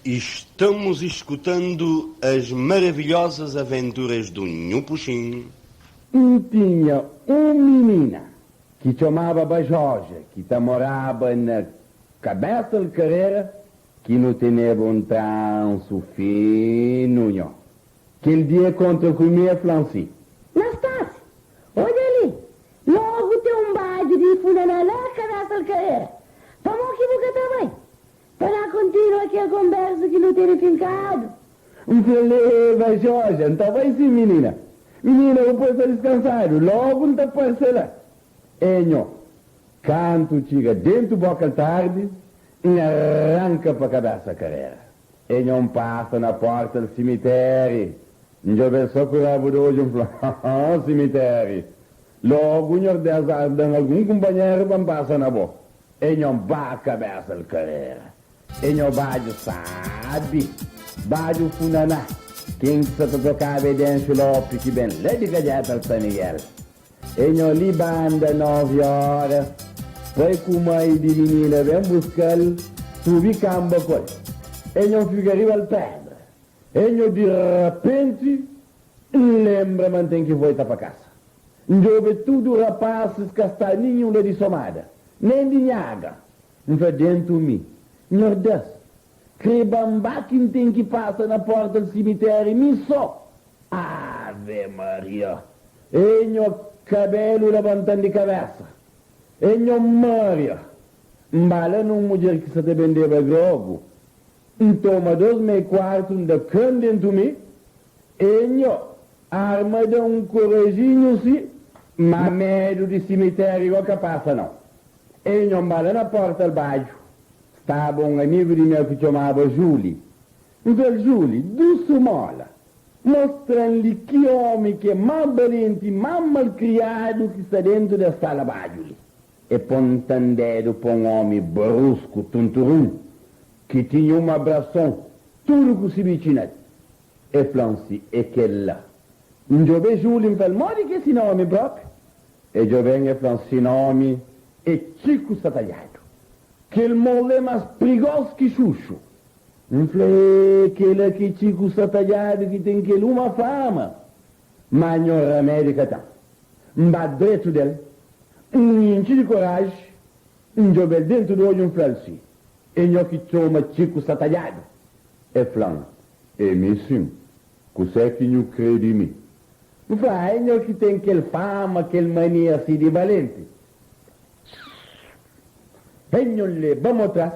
Estamos escutando as maravilhosas aventuras do Nhu Puxin. N tinha un minina ki txomaba Bajoja ki ta moraba na Kabesa l'Karera ki nu teneba un transu finu nho. Kel dia e kontra ku mi e fla-m si. Nastási, odja li, logu ten un badju di funaná la Kabesa l'Karera. Pamó ki bu ka ta bai? Pa na kontinua kel konbersu ki nu tene finkadu. N fla, Leba Jorge, N ta bai sin, minina. Minina, bu pode sta diskansadu, logu N ta parse la. E nho, kantu txiga dentu boka-l tardi, N arranka pa kabesa karera. E nho, N pasa na porta di simiteri, N djobe-l so ku rabu di odju, N fla, Ha, simiteri, logu Nhordés ar da-m algun kunpanheru pa N pasa na bo. E nho ba kabesa l karera. E nho badju sabi, badju funaná. Ken ki sa ta tokaba é Denxu Lopi ki ben la di Kadjeta l San Miguel. E nho li banda novi ora, pai ku mai di minina ben buska-l, subi kanba ku el. E nho fika riba l pedra. E nho di rapenti N lenbra ma N ten ki voita pa kasa. N djobe tudu rapasis ka sta ninhun la di Somada, nen di Nhaga. N fla dentu mi, Nhordés, kre banbá ki N ten ki pasa na porta di simitéri mi so! Ave Maria! E nho kabelu labanta-m di kabesa. E nho Maria! N ba la na un mudjer ki sa ta bendeba grogu. N toma dos mei kuartu N da kran dentu mi. E nho Arma da un korajinhu si, ma medu di simiteriu go ka pasa nau. E nho nba la na porta-l badju, staba un amigu di meu ki txomaba Juli. N fla-l, Juli, dusu mola, mostra-m li ki omi ki é más balenti i más malkriadu ki sta dentu des sala badju li. E ponta-m dedu pa un omi brusku, tunturun, ki tinha un abrason tudu ku si bitxinal. E fla-m si é kel-la. N djobe Júliu, N fla-l, Modi ki é si nómi própi? E djobe-m, e fla-m, Si nómi é Txiku Satalhadu. Kel mol é más prigós ki xuxu. N fla, É kel-la ki é Txiku Satalhadu ki ten kel uma fama. Má nho ramédi ka ten. N ba dretu del, N intxi di koraji, N djobe-l dentu di odju, N fla-l si é nho ki txoma Txiku Satalhadu. E fla-m, É mi sin. Kusé ki nhu krê di mi? N fla, É nho ki ten kel fama, kel mania si di balenti. É nho leba-m otras,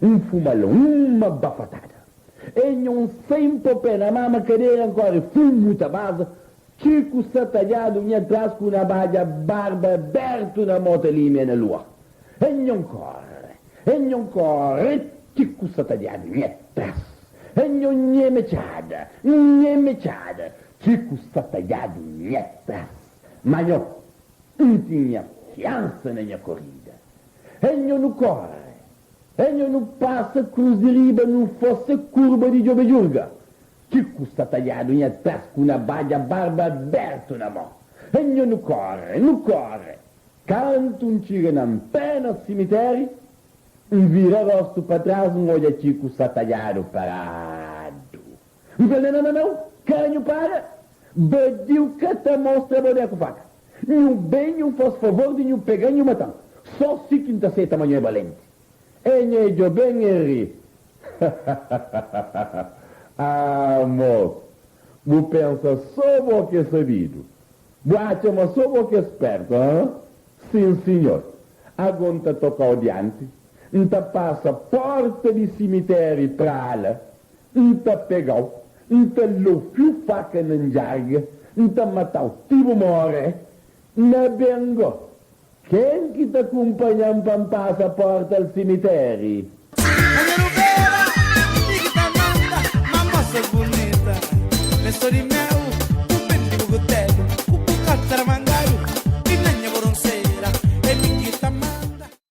N fuma-l uma bafatada. É nho N sai N pô pé na mama kadera N kóre fumu ta baza, Txiku satadjadu nha tras ku nabadja barba abertu na mota limia na lua. É nho N kóre, é nho N kóre, Txiku satadjadu nha tras. É nho nheme txada, nheme txada, Txiku satadjadu nha tras. Ma nho N tinha fiansa na nha korida. É nho nu kóre, é nho nu pasa krus di riba nu fase kurba di djobe djurga. Txiku sta tadjadu nha tras ku nabadja barba abertu na mo. E nho nu kore, nu kore. Kantu N txiga na N pé na simiteri, N vira rostu pa tras N odja Txiku sta tadjadu paradu. N fla-l, Nau, nau, nau, ka nhu para! Badiu ka ta mostra bodé ku faka. Nhu ben nhu fas favor di nhu pega-m nhu mata-m. So si ki N ta seta ma nhu é balenti. E nha e djobe-m e ri. Ah, mos, bu pensa so bo ki é sabidu. Bu atxa ma so bo ki é spertu, ah? Sin, sinhor. Ago N ta toka-u dianti, N ta pasa porta di simitériu pra ala, N ta pega-u, N ta lofiu faka na ndjarga, N ta mata-u ti bu more. Na ben go, Ken ki ta kunpanha-m pa N pasa porta-l simiteri?